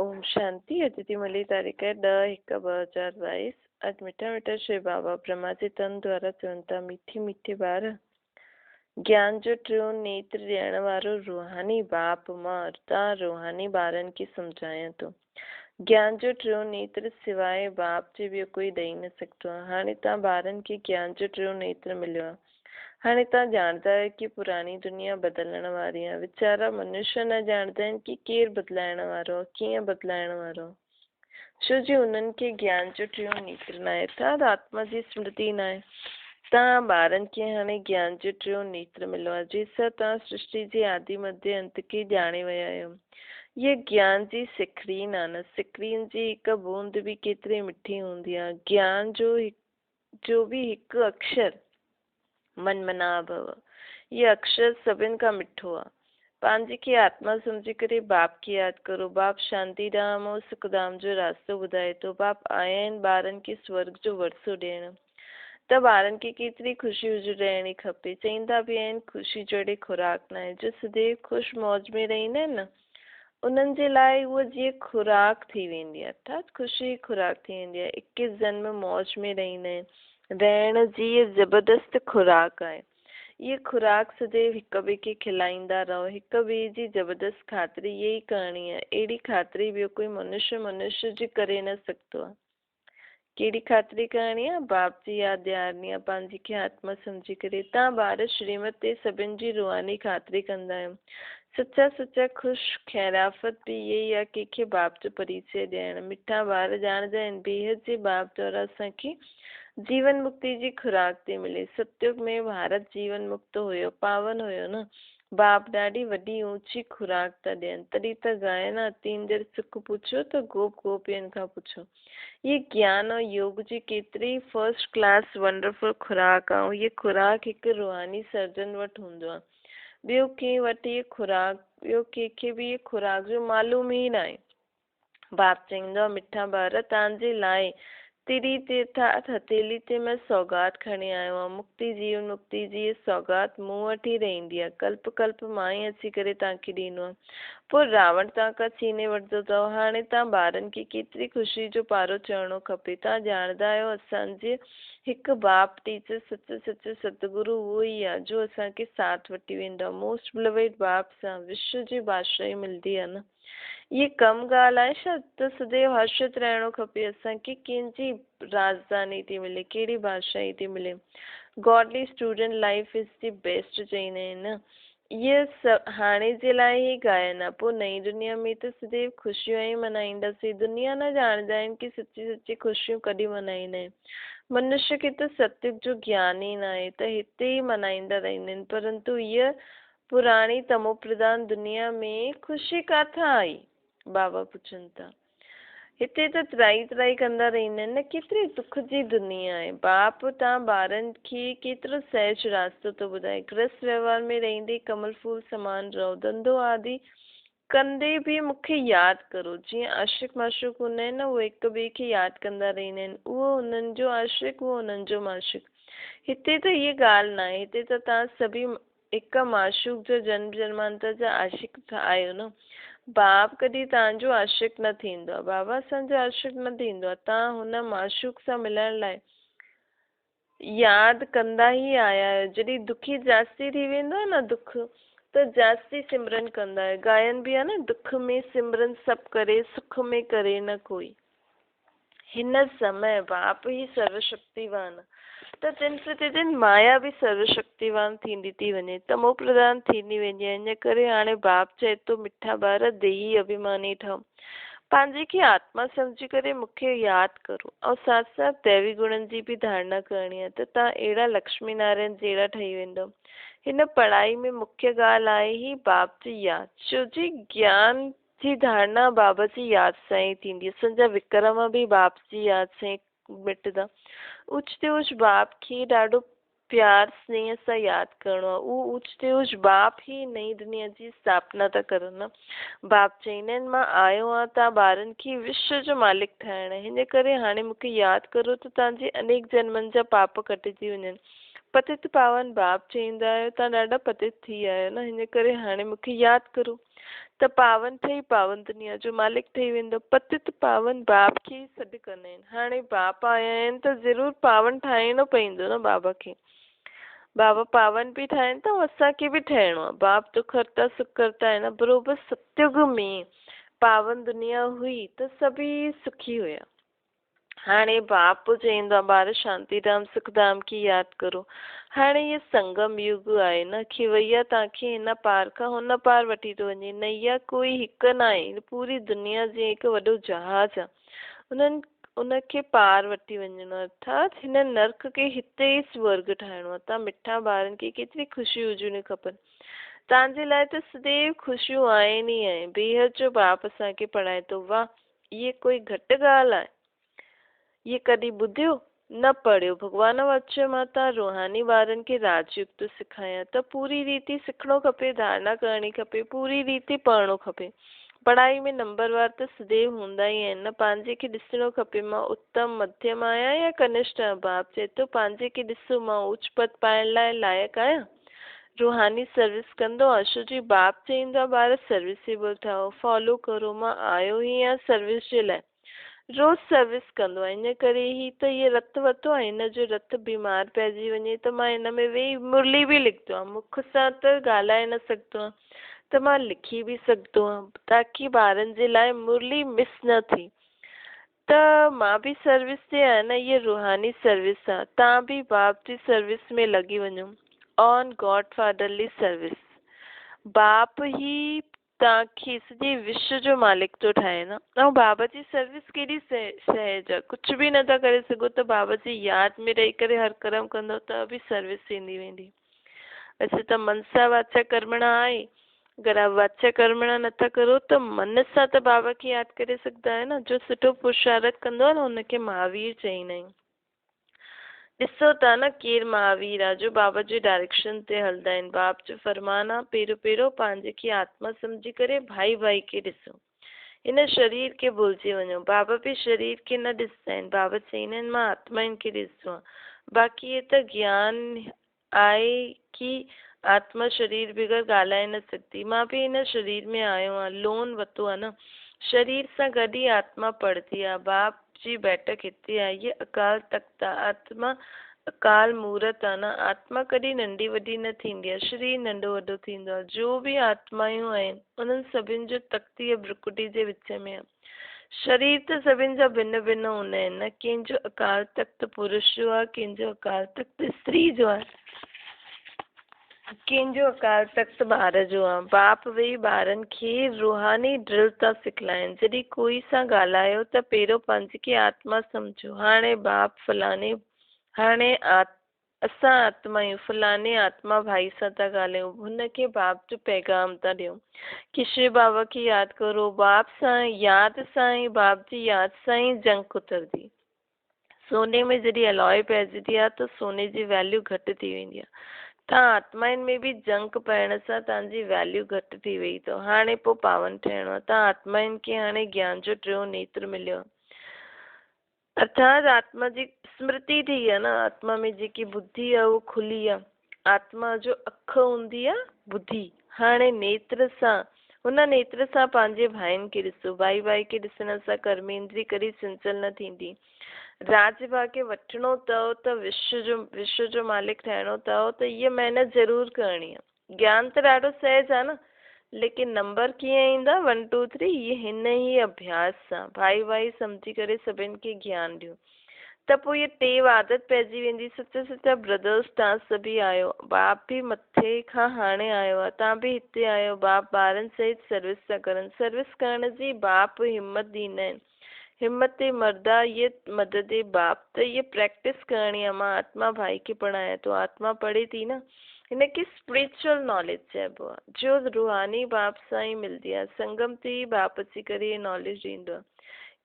اوم شانتي. اڄ جي ملي تاريخ آهي 10/1/2022. اڄ مٺا مٺا شو بابا برهما جي تن دوارا چون ٿا، مٺي مٺي ٻار، گيان جو ٽيون نيتر ڏيڻ وارو روحاني باپ مان تان روحاني ٻارن کي سمجهايان ٿو. گيان جو ٽيون نيتر سواء باپ جي ٻيو ڪوئي ڏئي نه سگهندو آهي. هاڻي تان ٻارن کي گيان جو ٽيون نيتر مليو آهي. هاڻي توهان ڄاڻندا آهيو ڪي پراڻي دنيا بدلڻ واري آهي. ويچارا منشيه نه ڄاڻندا آهن ڪي ڪير بدلائڻ وارو آهي، ڪيئن بدلائڻ وارو آهي. ڇو جي انهن کي گيان جو ٽيون نيتر ناهي، ارٿات آتما جي سمرتي ناهي. توهان ٻارن کي هاڻي گيان جو ٽيون نيتر مليو آهي، جنهن سان توهان سرشٽي جي آدي، مڌيه، انت کي ڄاڻي ويا آهيو. هيء گيان جي سکرين آهي نه، سکرين جي هڪ بوند به ڪيتري مٺي هوندي آهي. گيان جو به هڪ اکشر من منا ڀو. هي اڪشر سڀن کان مٺو آ. پنهنجي کي آتما سمجهي ڪري باپ کي ياد ڪرو. باپ شانتي ڌام ۽ سک ڌام جو راستو ٻڌائي ٿو. باپ آيا آهن ٻارن کي سورڳ جو ورثو ڏيڻ. ته ٻارن کي ڪيتري خوشي هجي رهڻي کپي. چئيندا به آهن خوشي جهڙي خوراڪ ناهي. جو سديو خوش موج ۾ رهندا آهن نه انهن جي لاء اها جيئن خوراڪ ٿي ويندي آهي ارٿات خوشي جي خوراڪ ٿي ويندي آهي. اڪيس جنم موج ۾ رهندا آهن. رهڻ جي هيء زبردست خوراڪ آهي. هيء خوراڪ سديو هڪ ٻئي کي کلائيندا رهو. هڪ ٻئي جي زبردست خاطري اها ئي ڪرڻي آهي. اهڙي خاطري ٻيو ڪوئي منشيه منشيه جي ڪري نه سگهندو آهي. ڪهڙي خاطري ڪرڻي آهي؟ باپ جي ياد ڏيارڻي آهي. پنهنجي کي آتما سمجهي ڪري. توهان ٻار شريمت تي سڀن جي روحاني خاطري ڪندا آهيو. سچا سچا خوش خيرافت به اهي ئي آهي ڪنهن کي باپ جو پريچيه ڏيڻ. مٺا ٻار ڄاڻندا آهن بيحد جي باپ دوارا اسان کي جيون مڪتي جي خوراڪ ٿي ملي. ستيوگ ۾ ڀارت جيون مڪت هيو، پاون هيو نه. باپ ڏاڍي وڏي اوچي خوراڪ ٿا ڏين، تڏهن ته ڳائن اتيندر سک پڇيو ته گوپ گوپين کان پڇو. هيء گيان ۽ يوگ جي ڪيتري فرسٽ ڪلاس ونڊرفل خوراڪ آ ۽ هيء خوراڪ هڪ روحاني سرجن وٽ هوندو آ. ٻيو ڪنهن وٽ هيء خوراڪ، ٻيو ڪنهن کي به هيء خوراڪ جو معلوم ئي ناهي. باپ چئيندو آ، مٺا ٻار، توهان جي لاء تري تي ارٿات هٿيلي تي مان سوغات کڻي آيو آهيان. مڪتي، جيون مڪتي جي هيء سوغات مون وٽ ئي رهندي آ. ڪلپ ڪلپ مان ئي اچي ڪري توهان کي ڏيندو آهيان. پوء راوڻ توهان کان ڇيني وٺندو اٿو. هاڻي توهان ٻارن کي ڪيتري خوشيء جو پارو چڙهڻو کپي. توهان ڄاڻندا آهيو، اسان جي هڪ باپ، ٽيچر، سچو سچو ستگرو اهو ئي آ، جو اسان کي ساٿ وٺي ويندو آ. موسٽ بلويڊ باپ سان وشو جي بادشاهي ملندي آ نه. هيء ڪم ڳالهه آهي ڇا ته سديو هرشت رهڻو کپي اسان کي ڪنهن جي راڄڌاني ٿي ملي ڪهڙي بادشاهي ٿي ملي godly student life is the best چئيندا آهن نه اهي هاڻي جي لاء ئي ڳائن ها پوء نئين دنيا ۾ ته سديو خوشيون ئي منائينداسين دنيا نه ڄاڻندا آهن ڪي سچي سچي خوشيون ڪڏهن منائيندا آهن منشيه کي ته ستيوگ جو گيان ئي ناهي ته هتي ئي منائيندا رهندا آهن پرنتو اهي پراڻي تموپرڌان دنيا ۾ خوشي ڪاٿان آئي؟ بابا پڇن ٿا. هتي ته ترائي ترائي ڪندا رهندا آهن نه ڪيتري دک جي دنيا آهي. باپ تان ٻارن کي ڪيترو سهج راستو ٿو ٻڌائي. گرهست وهنوار ۾ رهندي ڪمل ڦول سمان رهو. ڌنڌو آدي ڪندي به مون کي ياد ڪرو. جيئن عاشق معشوق هوندا آهن نه اهي هڪ ٻئي کي ياد ڪندا رهندا آهن. اهو هنن جو عاشق اهو هنن جو معشوق. هتي ته هيء ڳالهه ناهي. هتي ته توهان سڀئي هڪ معشوق جو جنم جنمانتر جا عاشق ته آهيو نه. باپ ڪڏهن توهان جو عاشق نه ٿيندو آهي. بابا اسان جو عاشق نه ٿيندو آهي. توهان هن معشوق سان ملڻ لاء ياد ڪندا ئي آيا آهيو. جڏهن دکي جاستي ٿي ويندو آهي نه دک ته جاستي سمرن ڪندا آهيو. ڳائن به آهي نه دک ۾ سمرن سڀ ڪري سک ۾ ڪري نه ڪوئي. هن سمي باپ ئي سرو شڪتيوان ته دن پرتي دن مايا به سرو شڪتيوان ٿيندي ٿي وڃي، تمو پرڌان ٿيندي ويندي آهي، ان ڪري هاڻي باپ چئي ٿو مٺا ٻار ديهي اڀيماني ٺهو، پنهنجي کي آتما سمجهي ڪري مون کي ياد ڪرو ۽ ساٿ ساٿ ديوي گڻن جي به ڌارڻا ڪرڻي آهي ته توهان اهڙا لڪشمي نارائڻ جهڙا ٺهي ويندؤ. هن پڙهائي ۾ مکيه ڳالهه آهي ئي باپ جي ياد، ڇو جي گيان جي ڌارڻا باب جي ياد سان ئي ٿيندي. اسان جا وڪرم به باب جي ياد سان ئي مٽندا. اوچ تي اوچ باب کي ڏاڍو پيار سنيهه سان ياد ڪرڻو آهي. اهو اوچ تي اوچ باپ ئي نئين دنيا جي اسٿاپنا ٿا ڪرن نه. باپ چئيندا آهن مان آيو آهيان تان ٻارن کي وشو جو مالڪ ٺاهڻ. هن ڪري هاڻي مون کي ياد ڪرو ته تان جي انيڪ جنمن جا پاپ ڪٽجي وڃن. پتت پاون باپ چئيندا آهيو تان ڏاڍا پتت ٿي ويا آهيو نه هن ڪري هاڻي مون کي ياد ڪرو. ته پاون ٺهي پاون دنيا جو مالڪ ٺهي ويندو. پتت پاون باپ کي ئي سڏ ڪندا آهن. هاڻي باپ آيا آهن ته ضرور پاون ٺاهڻو پوندو نه بابا کي. بابا پاون به ٺاهين ٿا ۽ اسان کي به ٺهڻو آهي. باپ دک هرتا سک ڪرتا آهي نه. بروبر ستيگ ۾ پاون دنيا هئي ته سڀئي سکي هيا. هاڻي باپ چئيندو آ ٻار شانتي ڌام سک ڌام کي ياد ڪرو. هاڻي هي سنگم يگ آهي نه کيوئيا توهان کي هن پار کان هن پار وٺي ٿو وڃي. نيا ڪوئي هڪ ناهي پوري دنيا جيئن هڪ وڏو جهاز آ انهن ان کي پار وٺي وڃڻو آ ارٿات هن نرڪ کي هتي ئي سورڳ ٺاهڻو آ. توهان مٺا ٻارن کي ڪيتري خوشي هجڻي کپن. توهان جي لاء ته سديو خوشيون آهن ئي آهن. بيحد جو باپ اسان کي پڙهائي ٿو. واه! اهي ڪوئي گهٽ ڳالهه آهي؟ اهي ڪڏهن ٻڌيو؟ نه پڙهيو. ڀڳوان وچ مان ته روحاني ٻارن کي راج يوگ ٿو سکايان ته پوري ريتي سکڻو کپي، ڌارڻا ڪرڻي کپي، پوري ريتي پڙهڻو کپي. پڙهائي ۾ نمبروار ته سديو هوندا ئي آهن نه پنهنجي کي ڏسڻو کپي مان اتم، مڌيم آهيان يا ڪنشٽ آهيان؟ باپ چئي ٿو پنهنجي کي ڏسو مان اوچ پد پائڻ لاء لائق آهيان؟ روحاني سروس ڪندو آ ڇو جي باپ چئيندو آ ٻار سروسيبل ٺهو فالو ڪرو مان آيو ئي آهيان سروس جي لاء روز سروس ڪندو آ ان ڪري هي ته هي رت وتو آ هن جو رت بيمار پئجي وڃي ته مان هن ۾ ويهي مرلي به لکندو آ مک سان ته ڳالهائي نه سگهندو آ ته مان لکي به سگهندو آ تاڪي ٻارن جي لاء مرلي مس نه ٿي ته مان به سروس تي آهيان نه هيء روحاني سروس آ تان به باپ جي سروس ۾ لڳي وڃو آن گاڊ فادرلي سروس باپ ئي تان کي سڄي وشو جو مالڪ ٿو ٺاهي نه ۽ بابا جي سروس ڪيڏي سهج آ ڪجهه به نٿا ڪري سگهو ته بابا جي ياد ۾ رهي ڪري هر ڪرم ڪندو ته به سروس ٿيندي ويندي. ويسي ته منسا واچا ڪرمڻا آهي. اگر آپ واچا ڪرمڻا نٿا ڪرو ته من سان ته بابا کي ياد ڪري سگهندا آهيو نه. جو سٺو پرشارٿ ڪندو آهي نه ان کي مهاوير چئيندا آهن. ڏسو ٿا نه ڪير مهاوير آهي جو بابا جي ڊائريڪشن تي هلندا آهن. باپ جو فرمان آهي پهريون پهريون پنهنجي کي آتما سمجهي ڪري ڀائي ڀائي کي ڏسو. هن شرير کي ڀلجي وڃو. بابا به شرير کي نه ڏسندا آهن. بابا چئيندا آهن مان آتمائن کي ڏسندو آهيان. باقي هي ته گيان آهي ڪي آتما شرير بغير ڳالهائي نه سگهندي. مان به هن شرير ۾ آيو آهيان. لون ورتو آهي نه. شرير سان گڏ ئي آتما پڙهندي آهي. باپ جي بيٺڪ هتي آهي. هيء اڪال تخت آهي. آتما اڪال مورت آهي نه. آتما ڪڏهن ننڍي وڏي نه ٿيندي آهي. شرير ننڍو وڏو ٿيندو آهي. جو به آتمائون آهن، انهن سڀن جو تخت هيء ڀرڪٽي جي وچ ۾ آهي. شرير ته سڀن جا ڀن ڀن هوندا آهن نه، ڪنهن جو اڪال تخت پرش جو آهي، ڪنهن جو اڪال تخت استري جو آهي، ڪنهن جو اڪال تخت ٻار جو آهي. باپ ويهي ٻارن کي روحاني ڊرل ٿا سکلائين. جڏهن ڪوئي سان ڳالهايو ته پهريون پنهنجي کي آتما سمجهو. هاڻي باپ فلاڻي هاڻي اسان آتما آهيون، فلاڻي آتما ڀائي سان ٿا ڳالهايون، هن کي باپ جو پيغام ٿا ڏيون ڪي شو بابا کي ياد ڪرو، باپ سان ياد سان ئي باپ جي ياد سان ئي جنگ اترندي. سوني ۾ جڏهن الوئي پئجندي آهي ته سوني جي ويليو گهٽ ٿي ويندي آهي. تان آتمائن ۾ به جنگ پئڻ سان تان جي ويليو گهٽ ٿي وئي اٿو. هاڻي پوء پاون ٺهڻو آهي. تان آتمائن کي هاڻي گيان جو ٽيون نيتر مليو آهي. ارٿات آتما جي سمرتي ٿي آ نه، آتما ۾ جيڪي ٻڌي آ اهو کلي آ. آتما جو اک هوندي آ ٻڌي. هاڻي نيتر سان، هن نيتر سان پنهنجي ڀائين کي ڏسو. ڀائي ڀائي کي ڏسڻ سان ڪرميندري ڪڏهن چنچل نه ٿيندي. راڄ ڀاڳ کي وٺڻو اٿئو ته وشو جو وشو جو مالڪ ٺهڻو اٿئو ته هيء محنت ضرور ڪرڻي آ. گيان ته ڏاڍو سهج آ نه، ليڪن نمبر ڪيئن ايندا ون ٽو ٿري هي هن ئي اڀياس سان ڀائي ڀائي سمجهي ڪري سڀن کي گيان ڏيو ته پوء هيء ٽيو عادت پئجي ويندي سچا سچا برادرز تان سڀ ئي آهيو باپ به مٿي کان هاڻي آيو آ تان به هتي آهيو باپ ٻارن سهت سروس ٿا ڪرن سروس ڪرڻ جي باپ همت ڏيندا آهن همت مردا يه مدد باپ ته هيء پريڪٽس ڪرڻي آ مان آتما ڀائي کي پڙهايان ٿو آتما پڙهي ٿي نه هن کي اسپريچوئل ناليج چئبو آ جو روحاني باپ سان ئي ملدي آ سنگم تي ئي باپ اچي ڪري هي ناليج ڏيندو آ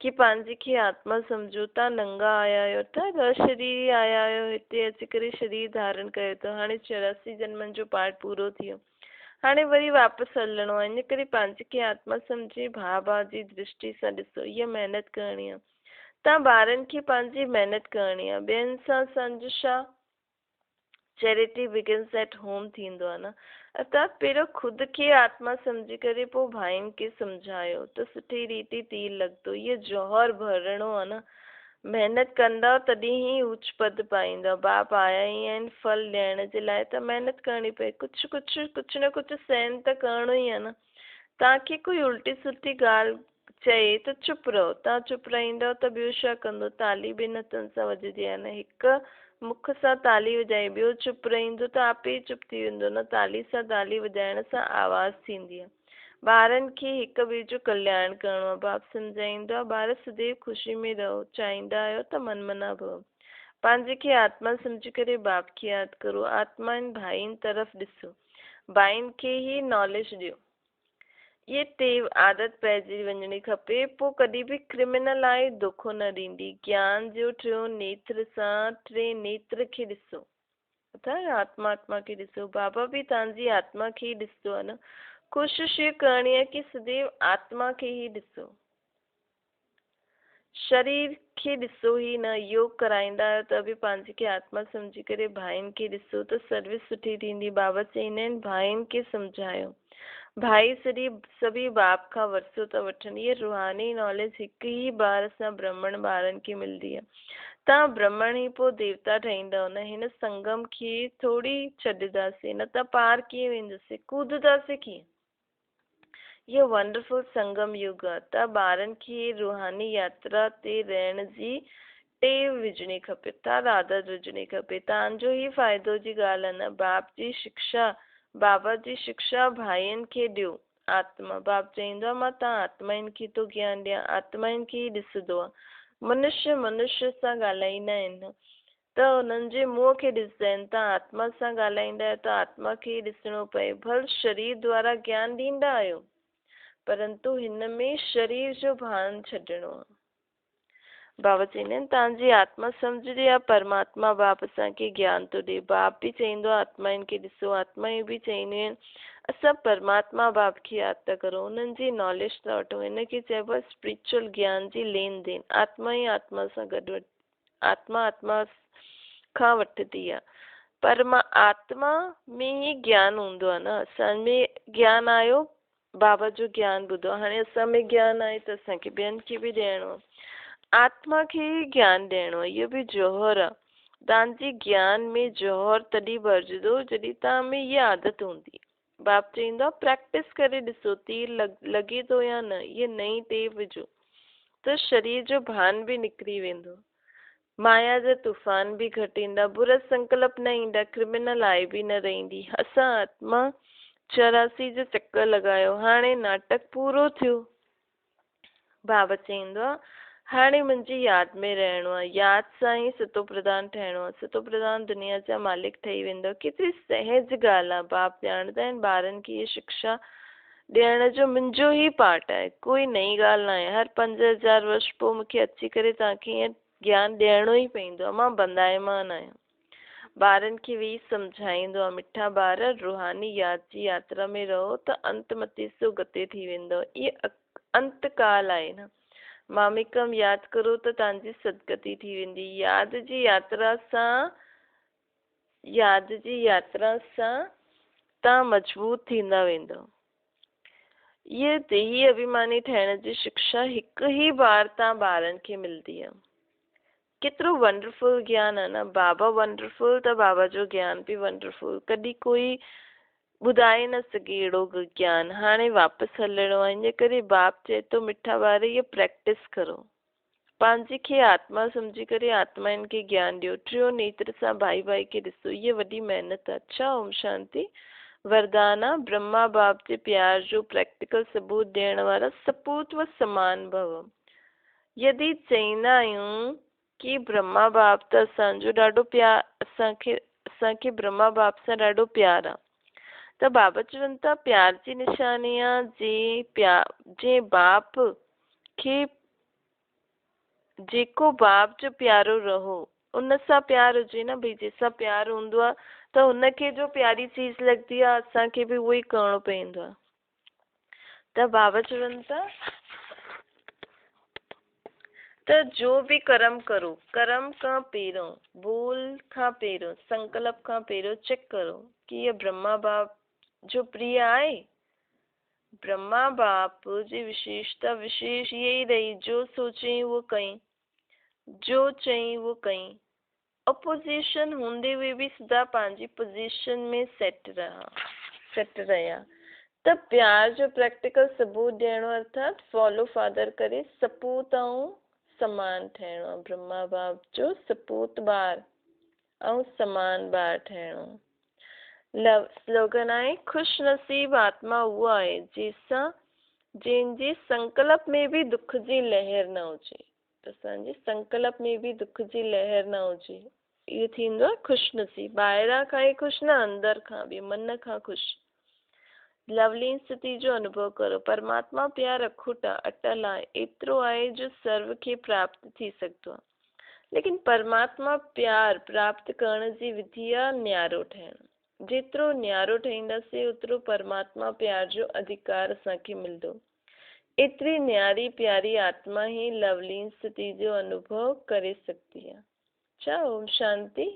ڪي پنهنجي کي آتما سمجهو تان ننگا آيا آهيو ته اشريري آيا آهيو هتي اچي ڪري شرير ڌارڻ ڪيو اٿو هاڻي 84 جنمن جو پارٽ پورو ٿي ويو هاڻي وري واپس هلڻو آهي، ان ڪري پنهنجي کي آتما سمجهي ڀاء ڀاء جي درشٽي سان ڏسو. هيء محنت ڪرڻي آهي. توهان ٻارن کي پنهنجي محنت ڪرڻي آهي. ٻين سان اسان جو ڇا؟ چيرٽي بگنس ايٽ هوم ٿيندو آهي نه. ارٿات پهريون خود کي آتما سمجهي ڪري پوء ڀائين کي سمجهايو ته سٺي ريتي تير لڳندو. هيء جوهر ڀرڻو آهي نه. محنت ڪندؤ تڏهن ئي اوچ پد پائيندؤ. باپ آيا ئي آهن ڦل ڏيڻ جي لاء ته محنت ڪرڻي پئي. ڪجهه ڪجهه ڪجهه نه ڪجهه سهن ته ڪرڻو ئي آهي نه. توهان کي ڪوئي الٽي سلٽي ڳالهه چئي ته چپ رهو. توهان چپ رهندؤ ته ٻيو ڇا ڪندو؟ تالي ٻن هٿن سان وڄندي آهي نه. هڪ مک سان تالي وڄائي ٻيو چپ رهندو ته آپي ئي چپ ٿي ويندو نه. تالي سان تالي وڄائڻ سان آواز ٿيندي آهي. ٻارن کي هڪ ٻئي جو ڪلياڻ ڪرڻو آهي. باپ سمجهائيندو آهي، ٻار سديو خوشي ۾ رهو. چاهيندا آهيو ته من منا ڀو. پنهنجي کي آتما سمجهي ڪري باپ کي ياد ڪرو. آتمائن ڀائين طرف ڏسو. ڀائين کي ئي ناليج ڏيو. اهي ٽيو عادت پئجي وڃڻي کپي، پوء ڪڏهن به ڪرمنل آئي دوکو نه ڏيندي. گيان جو ٽيون نيتر سان ٽئين نيتر کي ڏسو. ارٿات آتما آتما کي ڏسو. بابا به توهان جي آتما کي ئي ڏسندو آهي نه. ڪوشش اها ڪرڻي آهي ڪي سديو آتما کي ئي ڏسو. شرير کي ڏسو ئي نه. يوگ ڪرائيندا آهيو ته به پنهنجي کي آتما سمجهي ڪري ڀائين کي ڏسو ته سروس سٺي ٿيندي. بابا چئيندا آهن ڀائين کي سمجهايو. ڀائي سڄي سڀئي باپ کان ورثو ٿا وٺن. هيء روحاني ناليج هڪ ئي بار سان برهمڻ ٻارن کي ملندي آهي. توهان برهمڻ ئي پوء ديوتا ٺهيندؤ نه. هن سنگم کي ٿوري ڇڏينداسين نه ته پار ڪيئن وينداسين، ڪودنداسين ڪيئن؟ اهو ونڊرفل سنگم يگ آ ته ٻارن کي روحاني ياترا تي رهڻ جي ٽيو وجهڻي کپي ٿا عادت وجهڻي کپي تان جو هي فائدو جي ڳالهه آ نه باپ جي شڪشا بابا جي شڪشا ڀائين کي ڏيو آتما باپ چئيندو آ مان تان آتمائن کي ٿو گيان ڏيان آتمائن کي ئي ڏسندو آ منشي منشي سان ڳالهائيندا آهن ته انهن جي منهن کي ڏسندا آهن، توهان آتما سان ڳالهائيندا آهيو ته آتما کي ئي ڏسڻو پئي، ڀل شرير دوارا گيان ڏيندا آهيو، پرنتو هن ۾ شرير جو ڀان ڇڏڻو آهي. بابا چئيندا آهن، توهان جي آتما سمجهندي آهي، پرماتما باپ اسان کي گيان ٿو ڏئي. باپ به چئيندو آهي، آتمائن کي ڏسو، آتمائون به چئينديون آهن، اسان پرماتما باپ کي ياد ٿا ڪرون، انهن جي ناليج ٿا وٺون، هن کي چئبو آهي اسپرچوئل گيان جي لين دين، آتما ئي آتما سان گڏ آتما آتما کان وٺندي آ پر مان آتما ۾ ئي گيان هوندو آ نه اسان ۾ گيان آيو بابا جو گيان ٻڌو هاڻي اسان ۾ گيان آهي ته اسان کي ٻين کي به ڏيڻو آ آتما کي ئي گيان ڏيڻو آ اهو به جوهر آ تان جي گيان ۾ جوهر تڏهن ڀرجندو جڏهن تان ۾ اها عادت هوندي باپ چئيندو آ پريڪٽس ڪري ڏسو تير لڳي ٿو يا نه، هيء نئين ٽيپ وجهو ته شرير جو ڀان به نڪري ويندو، مايا جا طوفان به گهٽ ايندا، برا سنڪلپ نه ايندا، ڪرمنل آئي به نه رهندي. اسان آتما 84 جو چڪر لڳايو، هاڻي ناٽڪ پورو ٿيو. بابا چئيندو آ، هاڻي منهنجي ياد ۾ رهڻو آ، ياد سان ئي ستو پرڌان ٺهڻو آ، ستو پرڌان دنيا جا مالڪ ٺهي ويندؤ. ڪيتري سهج ڳالهه آ، باپ ڄاڻندا آهن ٻارن کي هيء شڪشا ڏيڻ جو منهنجو ئي پارٽ آهي، ڪوئي نئين ڳالهه ناهي، هر 5000 ورش پوء مون کي اچي ڪري توهان کي هيئن گيان ڏيڻو ئي پوندو آ، مان بندايمان آهيان. ٻارن کي ويهي سمجهائيندو آ، مٺا ٻار، روحاني ياد جي ياترا ۾ رهو ته انت متي سو گتي ٿي ويندؤ. اهي انت ڪال آهي نه. ماميڪم ياد ڪرو ته توهان جي سدگتي ٿي ويندي. ياد جي ياترا سان ياد جي ياترا سان توهان مضبوط ٿيندا ويندؤ. اهي ديهي اڀيماني ٺهڻ جي شڪشا هڪ ئي بار توهان ٻارن کي ملندي آ. ڪيترو ونڊرفل گيان آ نه بابا ونڊرفل ته بابا جو گيان به ونڊرفل ڪڏهن ڪوئي ٻڌائي نه سگهي اهڙو گيان هاڻي واپس هلڻو آ ان ڪري باپ چئي ٿو مٺا ٻار هيء پريڪٽس ڪرو پنهنجي کي آتما سمجهي ڪري آتمائن کي گيان ڏيو ٽيون نيتر سان ڀائي ڀائي کي ڏسو هيء وڏي محنت آ اڇا اوم شانتي وردان آ برهما باپ جي پيار جو پريڪٽيڪل ثبوت ڏيڻ وارا سپوت و سمان ڀو. يدي چئيندا آهيون ڪي برهما باپ ته اسان جو ڏاڍو پيار اسان کي اسان کي برهما باپ سان ڏاڍو پيار آ ته بابا چون ٿا پيار جي نشاني آ جي پيا جنهن باپ کي جيڪو باپ جو پيارو رهو ان سان پيار هجي نه ڀئي جنهن سان پيار هوندو آ ته ان کي جو پياري چيز لڳندي آ اسان کي به اهو ئي ڪرڻو پوندو آ ته بابا چون ٿا त जो भी कर्म करो, कर्म खां पहिरियों, ॿोल खां पहिरियों, संकल्प खां पहिरियों चेक करो कि इहो ब्रह्मा बाप जो प्रिय आहे। ब्रह्मा बाप जी विशेषता विशेष इहा ई रही, जो सोचई उहो कई, जो चई उहो कई। अपोज़िशन हूंदे हुए बि सदा पंहिंजी पोज़िशन में सेट रहा, सेट रहिया। त प्यार जो प्रैक्टिकल सबूत ॾियणो अर्थात फॉलो फादर करे सपूत ऐं समान ठहिणो आहे। ब्रह्मा बाप जो सपूत ॿार ऐं समान ॿार ठहिणो। लव स्लोगन आहे, ख़ुशि नसीब आत्मा उहा आहे जंहिंसां जंहिंजे संकल्प में बि दुख जी लहर न हुजे। त असांजे संकल्प में बि दुख जी लहर न हुजे, इहो थींदो आहे ख़ुशि नसीब। ॿाहिरां खां ई ख़ुशि न, अंदरि खां बि, मन खां ख़ुशि। लवलीन स्थिति जो अनुभव करो। परमात्मा प्यार अखूट आहे, अटल आहे, एतिरो आहे जो सर्व खे प्राप्त थी सघंदो आहे। लेकिन परमात्मा प्यार प्राप्त करण जी विधि आहे न्यारो ठहिणु। जेतिरो न्यारो ठहींदासीं ओतिरो परमात्मा प्यार जो अधिकार असांखे मिलंदो। एतिरी न्यारी प्यारी आत्मा ही लवलीन स्थिति जो अनुभव करे सघंदी आहे। अच्छा, ओम शांति।